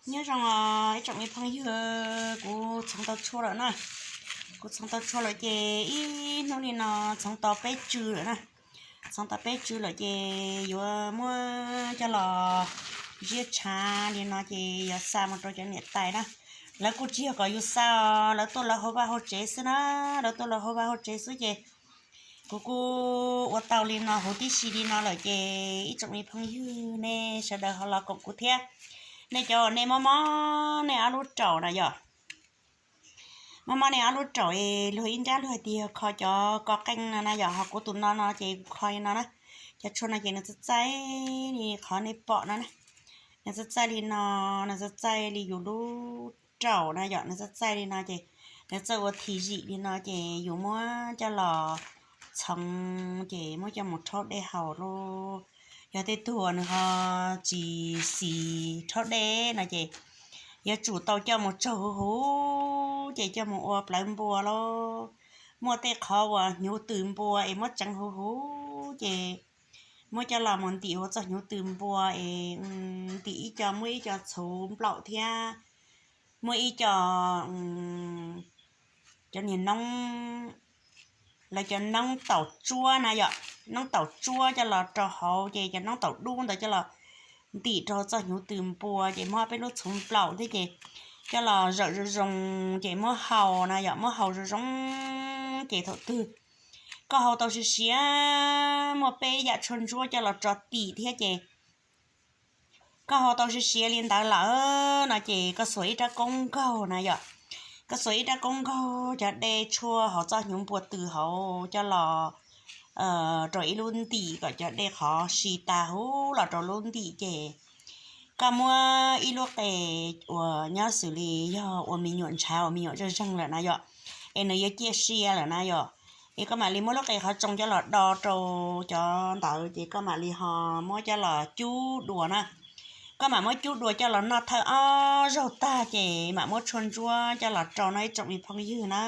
Nyob zoo ib tsoom me phooj ywg, kuv txhoov tau tshuaj lawm na. Kuv txhoov tau tshuaj lawm ces ib hnub li no txhoov tau peb tsw lawm na. Txhoov tau peb tsw lawm ces yuav muab coj los ziab tshav li no ces yuav xa mus rau cov niam tais na. Lawv kuj tsis yog kom yus xa os, lawv tuaj lawv hauv vaj hauv tsev xwb na, lawv tuaj lawv hauv vaj hauv tsev xwb ces kuv kuj ua tau li no huv tib si li no lawm ces ib tsoom me phooj ywg nej sawv daws ho los koom kuv thiab. Nej cov uas nej mob mob nej ob lub raum na yom, mob mob nej ob lub raum es luag ib nrab luag hais tias kho cov ko qeej no na yom, ho kuv tus no no ces kuv kho li no na. Cov tshuaj no ces nws txaij txaij li qhov nej pom no na, nws txaij txaij li no, nws txaij txaij li yus lub raum na yom, nws txaij txaij li no ces nws txawj ua thim zim li no ces yus muab coj los txhoov ces muab coj mus rhaub dej haus lauj. Yog tej tug uas nws ho tsis xis rhaub dej no ces yuav tsum tau coj mus tsaug huv huv ces coj mus ua plawv npua lauj. Muaj tej qhov uas hnyuv tws npua es muab tseev huv huv ces muab coj los mus ntim hauv txoj hnyuv tws npua es ntim ib co, muab ib co txhuv nplaum thiab muab ib co, cov niag noob, lawv cov noob taum tsuab na yom, noob taum tsuab coj los rau hauv ces cov noob taum dub ntawd coj los ntim rau txoj hnyuv tws npua ces muab peb lub txhuv nplaum thiab ces coj los zawm zoo zoo ces muab haus na yom, muab haus zoo zoo ces thaum twg koj haus tau siav siav, muaj peb yam tshuaj ntsuab coj los tso tim thiab ces koj haus tau siav siav li ntawd lawm no ces koj xuas ib rab koob nkaug na yom, koj xuas ib rab koob nkaug cov dej tshuaj hauv txoj hnyuv npua tws hauv coj los rau ib lub ntim kom cov dej qhov si tag huv los rau lub ntim ces koj muab ib lub qe uas nyob xws li yog uas me nyuam ntshav uas me nyuam zeeg zeeg lawm na yom, es nws yuav ciaj sia lawm na yom, es koj mam li muab lub qe qhov tsoo coj los do rau cov ntawd ces koj mam li ho muab coj los cub dua na. Koj mam muab cub dua coj los noj thawj ob zaug tag ces mam muab tshuaj ntsuab coj los rau no ib tsoom me phooj ywg na.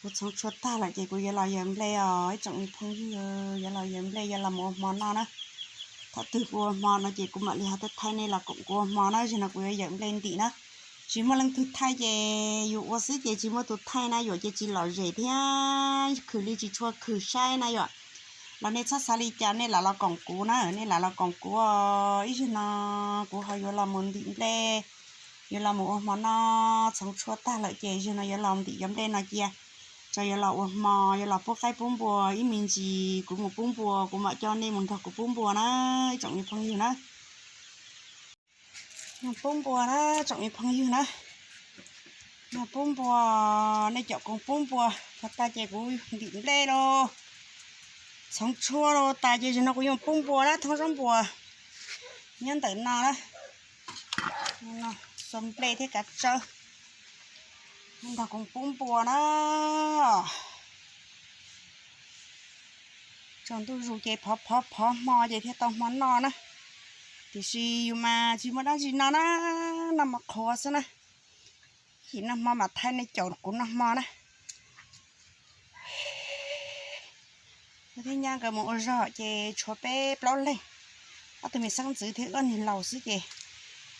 Kuv txhoov tshuaj tag lawm ces kuv yuav los yawm nplej os ib tsoom me phooj ywg, yuav los yawm nplej yuav los mus ua hmo noj na. Thaum twg kuv ua hmo no ces kuv mam li ho thaij nej los koom kuv ua hmo na, zaum no kuv yuav yawm nplej ntim na. Tsis muaj leej twg thaij ces yus ua xwb ces tsis muaj tus thaij na yom, ces tsis lom zem thiab khwv li tsis tshua khwv saib na yom. Los nej txhob xav li cas, nej lam los koom kuv na, nej lam los koom kuv. Ib zaug no kuv ho yuav los mus ntim nplej, yuav los mus ua hmo noj, txhoov tshuaj tag lawm ces zaug no yuav los ntim cov nplej no cia, tso yuav los ua hmo, yuav los pub qaib pub npua ib me ntsis, kuv mus pub npua kuv mam coj nej mus nrog kuv pub npua na, ib tsoom me phooj ywg na. Mus pub npua na tsoom me phooj ywg na, mus pub npua, nej caum kuv pub npua, tag tag ces kuv ntim nplej lauj. Txhoov tshuaj lauj tas ces zaum no kuv yuav pub npua na, thoob zaub npua nyob ntawm no na, xuas nplej thiab kav tsawb, nrog kuv pub npua na. Tsaus ntuj zus ces phov phov phov hmo ces thiaj tau hmo noj na. Tiam sis yus mas tsis muaj dab tsi noj na, noj mov qhuav xwb na. Yim noj hmo mam thaij nej caum kuv noj hmo na. Wb thiab nyab nkawd mus ua zog ces tshuav peb plaub leeg, ob tug me xeeb ntxwv thiab wb ob niag laus xwb ces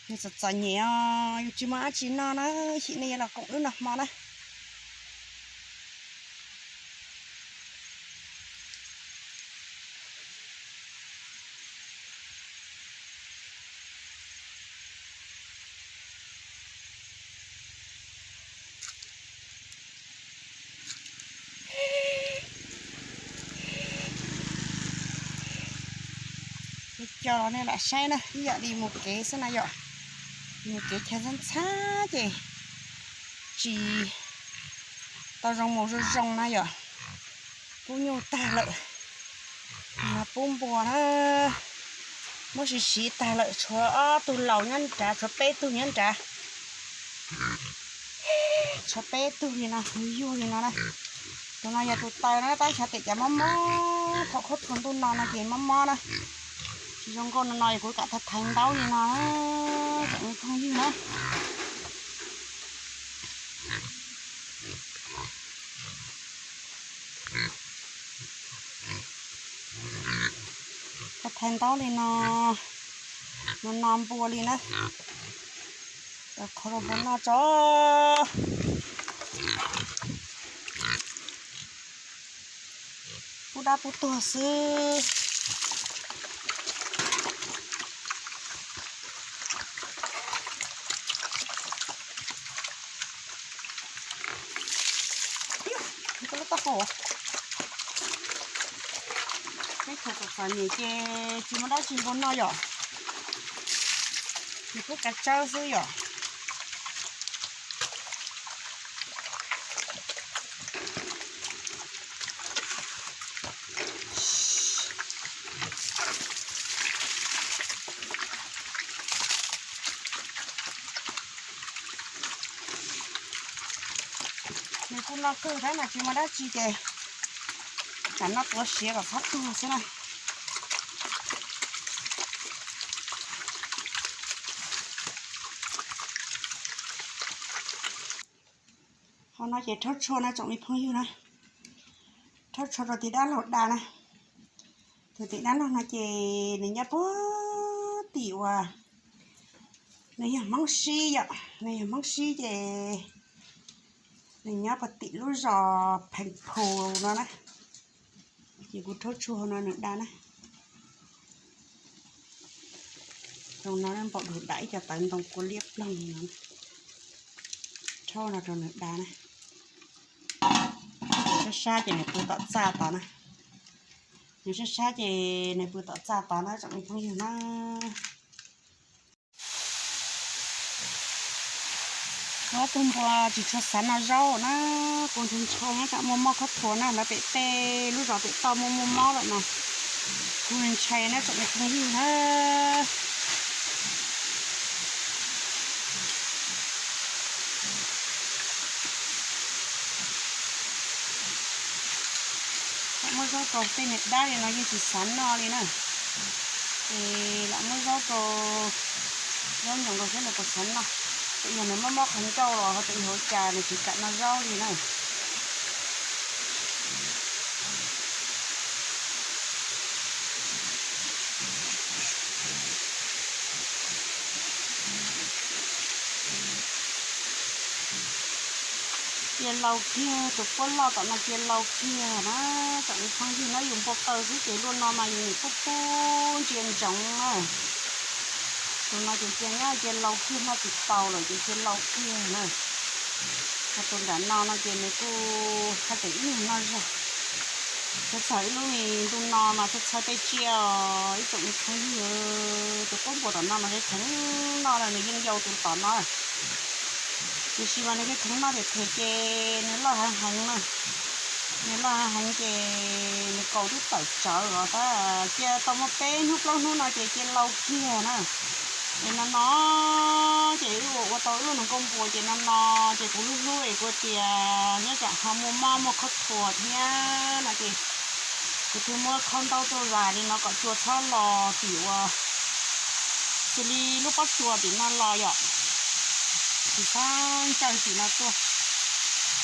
yus txom txom nyem os, yus tsis muaj dab tsi noj na, yim nej yuav los koom wb noj hmo na. Coj los nej lam saib na, ib yam li mus kev xwb na yom. Mus kev chaw ntxhab ntxhab ces tsis tau zoo mus zoo zoo na yom. Pub nyuj tag lawm, pub npua na, muab siv siv tag lawm, tshuav ob tug laus nyob nrad, tshuav peb tug nyob nrad. Tshuav peb tug li no, yug li no na. Tus no yog tus taw na, tab xyov tias cas mob mob, thaum qhov thaum ntuj no no ces mob mob na. Tsis zoo nkauj no no es kuv kam thaiv thaiv ntaub li no, tsoom me phooj ywg na. Thaiv thaiv ntaub li no, No no npua li na. Qhov rau npua noj tso. Pub dab pub tuag xwb. Lub taub hau, teb chaws txom txom nyem ces tsis muaj dab tsi npua noj yom, nws pub kav tsawb xwb yom. Nws kuj noj kawg thiab mas tsis muaj dab tsi ces tsam no tuav siav kom txhob tuag xwb na. Qhov no ces rhaub tshua na tsoom me phooj ywg na, rhaub tshua rau tim dab laug da na. Tus tim dab laug no ces nws nyob puag tim uas nws yog Hmoob Sib yom, nws yog Hmoob Sib ces nws nyob puag tim lub zos Pheej Phu no na. Ces kuv rhaub tshua no nws da na. Zoo no npaum dua dam ib co tawv ntoo kua liab ploog no. Rhaub no rau nws da na. Sab sab ces nws pw tom txaj tod na. Nws sab sab ces nws pw tom txaj tod na tsoom me phooj ywg na. Ob tug npua tsis tshua xav noj zaub na, kuv ntshai ntshai na tsam muaj mob khaub thuas na, lawv pem tej lub zos pem toj muaj muaj mob lawm no. Kuv ntshai na tsoom me phooj ywg na. Lam muab zaub rau tej niag dab li no yeej tsis xav noj li na. Ces lam muab zaub rau, zaub nyoos rau seb nws puas xav noj. Txawm yog nws mob mob qhov ncauj los ho txawm yog ua cas nws tsis kam noj zaub li na. Cia laus kiag, tus puab loj tom no cia laus kiag na. Tsoom me phooj ywg, nyob yus npua qaw xwb ces luaj no mas yus nim pub pub ntsia ntsoov na. Tus no ces cia nyob cia laus kiag, noj tsis tau lawm ces cia laus kiag na. Ho tus nram no no ces nws kuj haj tseem ib nyuag noj zog. Txhawj txhawj ib lub me ntu no mas txhawj txhawj tej tsiaj os ib tsoom me phooj ywg. Tus puab npua tom no mas kheev noj na, nws yeej yau tus tom no. Tiam sis mas nws kheev noj thiam thiam ces nws loj heev heev na. Nws loj heev heev ces nws kaus twb tawm tsawv os, tab cia tau muaj peb hnub plaub hnub no ces cia laus kiag na. Es no no ces wb ua ua tau ib lub nws nkauj npua ces no no ces kuv hlub hlub es kuv tias nyob tsam ho muaj mob muaj khaub thuas thiab no ces kuv thiaj muab khaub ntaub tuaj zais li no kom cua txhob los tim uas xws li lub pob tsuas tim no los yom. Tsis txhob ntsawj tim no tuaj.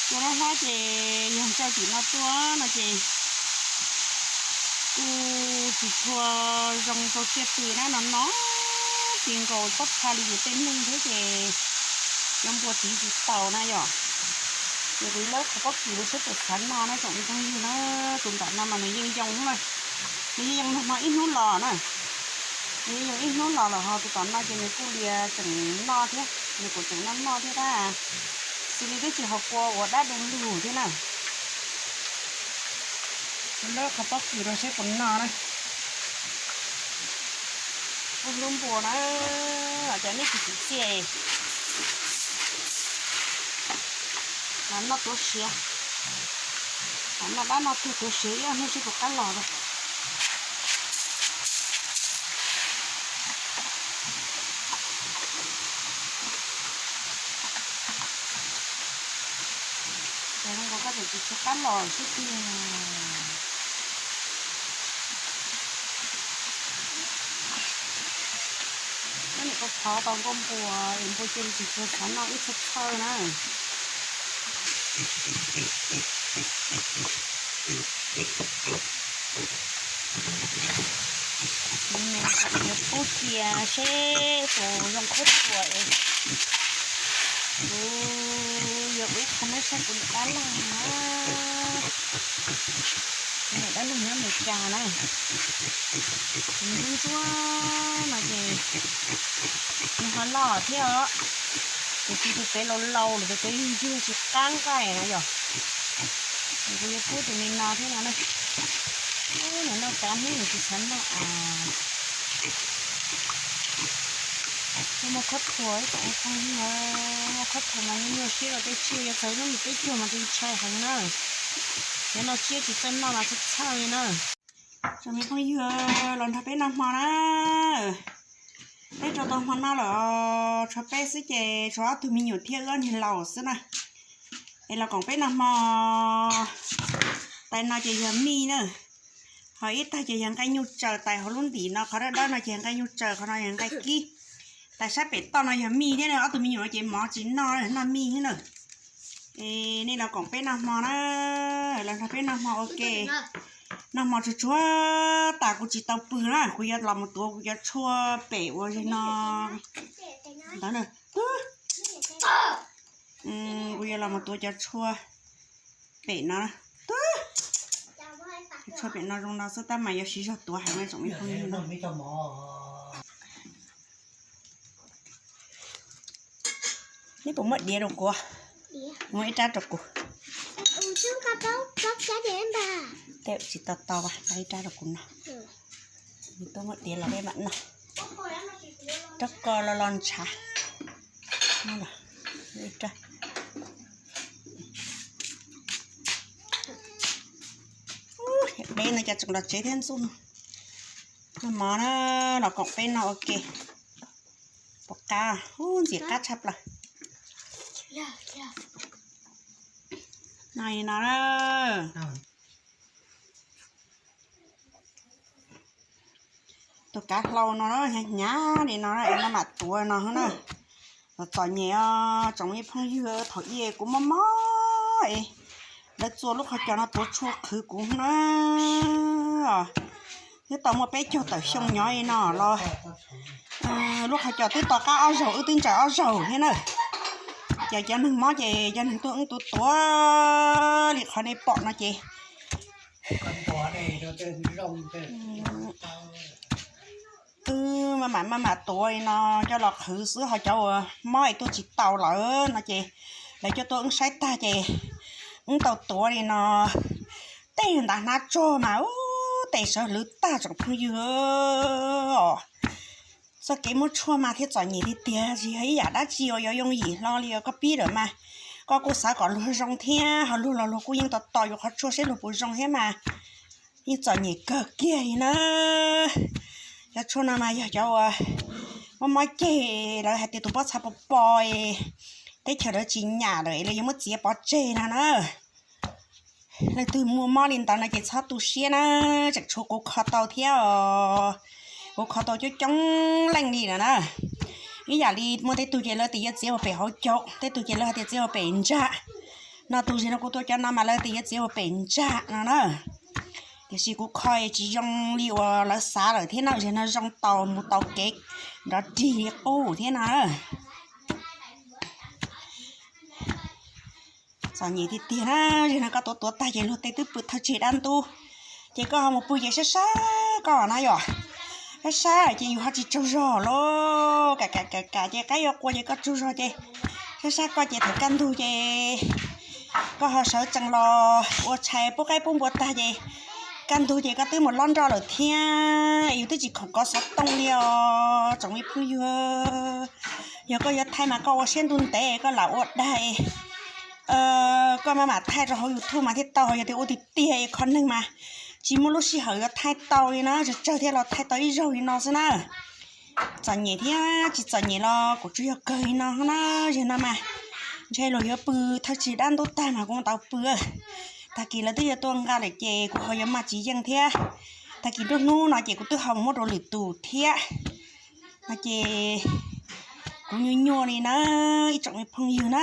Cua hlob hlob ces yog ntsawj tim no tuaj no ces kuj tsis tshua zoo rau tsiaj pw na, no no ti nkaus pob txha li yus tej neeg thiab ces cov npua tiv tsis taus na yom. Ces kuv lawb qhov pob kws rau seb puas xav noj na tsoom me phooj ywg na. Tus nram no mas nws yeej yoo na, nws yeej yoo nag hmo ib hnub los na. Nws yeej yoo ib hnub los lawm ho tus tom no ces nws kuj lias tseem noj thiab, nws kuj tseem noj noj thiab tab sis li twb tsis ho kua uas dab du lug thiab na. Lawb qhov pob kws rau seb puas noj na. Kuv hlub npua na, cas nej tsis tsim txiaj, noj tuav siav, noj dab noj tuag tuav siav ib ob hnub seb puas qab los lawm. Ces zoo nkaus koj tseem tsis tshua qab los xwb tiag. Koj niam koj thov tau nkauj npua es npua cia li tsis tshua xav noj wb txhawj txhawj na. Kuv yuav pub cia seb puas zoo khawb thuas es kuv yuav ua ib qho nab saib kuv niam dab laug na. Kuv niam dab laug nyob Meskas na. Kuv ntsuab ntsuab no ces nws ho loj thiab os. Tiam sis tus pem laus laus lawm, tus pem yug yug tsis qab nqaij na yom. Kuv yuav pub tus me no thiab no na. Ub, nws noj kab hnub nws tsis txhob noj as. Muaj khawb thuas ib tsoom phooj ywg, muaj khawb thuas mas nyuaj siab rau tej tsiaj, yog txawm hnub nws peb caug mas tsis ntshai heev na. Yog no tsiaj tsis txawj noj mas txhawj txhawj li na. Tsoom me phooj ywg, los nrog peb noj hmo na. Peb rau tau hmo no lawm, tshuav peb xwb ces tshuav ob tug me nyuam thiab wb ob niag laus xwb na. Es los koom peb noj hmo. Tais no ces yog mij na, ho ib tag ces yog nqaij nyuj tsaws tais hauv lub ntim no, qhov dawb dawb no ces yog nqaij nyuj tsaws, qhov no yog nqaij kib. Tais sab pem toj no yog mij thiab na, ob tug me nyuam no ces mov tsis noj, noj mij thiab na. Es nej los koom peb noj hmo na, los nrog peb noj hmo ua ke. Noj hmo tsuag tsuag tas kuv tsis tau pw na, kuv yuav los mus tuav kuv cov tshuaj pem uas zig no ntawd na. Kuv yuav los mus tuav cov tshuaj pem no. Cov tshuaj pem no zoo no xwb tab mas yuav siv zog tuav heev na tsoom me phooj ywg. Neb puas muab diav rau kuv? Muab ib rab rau kuv. Tej tsis tau tau, tau ib rab rau kuv no. Tuaj muab diav los peb mam noj. Rab ko los los ntshav. Deb no cas tseem los tsev thiab ntxuj no. Noj mov na, los koom peb noj ua ke. Pom qab, ub, ntxim qab tshaj plaws. No no, tus kav hlau no hnyav hnyav li no es maj mam tuav no na. Los txom nyem os tsoom me phooj ywg, thaum ub kuv mob mob es lawv txua lub qhov cos no tuav tshuaj qhwv kuv na. Twb tau muaj peb caug tawm xyoo nyob li no los lub qhov cos twb to qab ob zaug, wb twb ntsaws ob zaug thiab na. Ces cov neeg mob ces cov neeg tuaj wb tuav tuav li qhov nej pom no ces wb maj mam maj mam tuav li no coj los qhwv xwb, ho cov uas mob es tuaj tsis tau lawm no ces lawv coj tuaj wb saib tag ces wb tau tuav li no. Tej ntav hnab tsog mas ub, tes sawv hlwv tag tsoom phooj ywg os. Txoj kev muab tshuaj mas thiaj txom nyem tiag tiag, tsis yog ib yam dab tsi uas yuav yooj yim hlo li os. Koj pib lawm mas koj kuj xav kom luag zoo thiab, ho luag los luag kuj yeej tos tos yuav qhov tshuaj seb luag puas zoo thiab mas yeej txom nyem kawg kiag li na. Cov tshuaj no mas yog cov uas mob mob ceg, lawv hais tias tus pob txha pos pos, teb chaws lawv tsis nyam lawm lawv yuav muab txiav pov tseg no na. Leej twg muaj mob li ntawd no ces txhob tu siab na, tseem tshuav kuv kho tau thiab os. Kuv kho tau coob coob leej li lawm na. Ib yam li muaj tej tug ces lawv tias yuav txiav ua pem hauv caug, tej tug ces lawv hais tias txiav ua pem ntsag. No tus zig no kuv tuav cov no mas lawv tias yuav txiav ua pem ntsag no na. Tiam sis kuv kho tsis zoo li uas lawv xav lawm thiab no, zig no zoo tau mus tau kev nrov rig li qub thiab no. Txom nyem tiag tiag na, zig no koj tuav tuav tag ces luag tej twb pw thawj tsig dab ntub, ces koj ho mus pw ces sab sab koj na yom. Sab sab ces yus ho tsis tsaug zog lauj, kam kam kam kam ces qaib yuav qua ces koj tsaug zog ces sab sab koj ces thaum kaj ntug ces koj ho sawv tsees los ua tshais pub qaib pub npua tag ces kaj ntug ces koj twb mus lob nroj lawm thiab, yus twb tsis khoom kov xov tooj li os tsoom me phooj ywg. Yog koj yuav thaij mas koj ua siab ntuj ntev koj lam ua dag, koj maj mam thaij rau hauv YouTube mas thiaj tau, yog tias ua tiag tiag kho neeg mas tsis muaj lub sij hawm yuav thaij tau li na, tsawg tsawg thiaj los thaij tau ib zaug li no xwb na. Txom nyem thiab tsis txom nyem los kuv tsuas yog kawg li no na, zig no mas ntshe luag yuav pw thawj tsig dab ntub tag mas kuv tau pw. Tag kis lawv twb yuav tuaj nqa lawm ces kuv ho yuav maj tsis yeej thiab. Tag kis nruab hnub no ces kuv twb ho mus muab rau lwm tus thiab. No ces kuv nyuaj nyuaj li na, ib tsoom me phooj ywg na.